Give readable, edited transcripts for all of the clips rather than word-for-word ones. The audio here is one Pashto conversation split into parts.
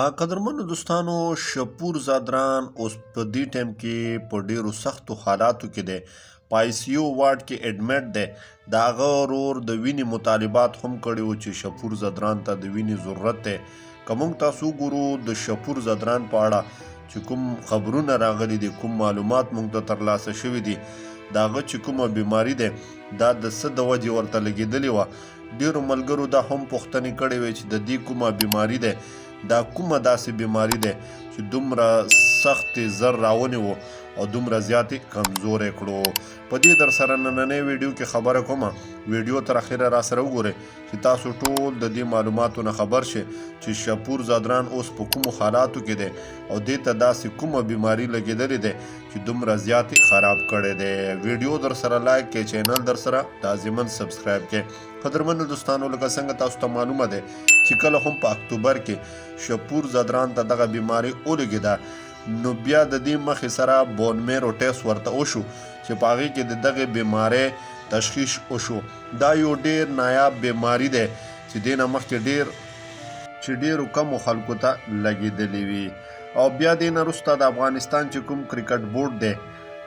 قدرمنو دوستانو، شپور ځدران اوس په دې ټایم کې په ډیرو سختو حالاتو کې دی، په آی سي یو وارډ کې اډمیټ دی. د هغه ورور د وینې مطالبات هم کړي وو چې شپور ځدران ته د وینې ضرورت دی. که موږ تاسو وګورو د شپور ځدران په اړه چې کوم خبرونه راغلي دي، کوم معلومات موږ ته ترلاسه شوي دي، د هغه چې کومه بیماري ده، دا د څه د وجې ورته لګېدلې وه؟ ډیرو ملګرو دا هم پوښتنې کړې وې چې د دې کومه بیماري ده، دا کومه داسې بیماري ده چې دومره سخت زر راونیو او دومره زیات کمزوری کړو؟ په دې در سره نننۍ ویډیو کې خبره کوم. ویډیو تر اخره را سره وګورئ چې تاسو ټول د دې معلوماتو نه خبر شئ چې شپور ځدران اوس په کومو حالاتو کې دی او دې ته داسې کومه بیماري لګېدلې ده چې دومره زیات خراب کړی دی. ویډیو در سره لایک کړئ، چینل در سره لازماً سبسکرایب کړئ. قدرمنو دوستانو، لکه څنګه تاسو ته معلومه ده چې کله هم په اکتوبر کې شپور ځدران ته دغه بیماري ولګېده، نو بیا د دې مخې سره بون میرو ټیسټ ورته وشو چې په هغې کې د دغې بیمارۍ تشخیص وشو. دا یو ډیر نایاب بیماري ده چې دې نه مخکې ډیر چې ډیرو کمو خلکو ته لګېدلې وي. او بیا دې نه وروسته د افغانستان چې کوم کرکټ بورډ دی،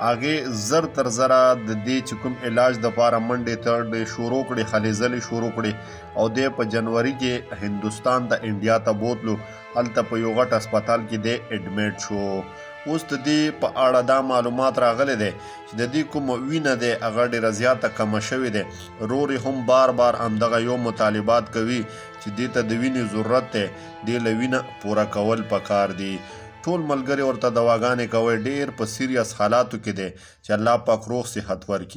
هغې زر تر زره د دې چې کوم علاج د پاره منډې تړې شروع کړې، هلې ځلې شروع کړې او دی په جنوري کې هندوستان ته، انډیا ته بوتلو. هلته په یو غټ هسپتال کې دی اډمیټ شو. اوس د دې په اړه دا معلومات راغلی دی چې د دې کومه وینه دی، هغه ډیره زیاته کمه شوې ده. ورور یې هم بار بار همدغه یو مطالبات کوي چې دې ته د وینې ضرورت دی، دې له وینه پوره کول پکار دي. ټول ملګري ورته دواګانې کوي. ډیر په سیریس حالاتو کې دی چې الله پاک روغ صحت ورکړي.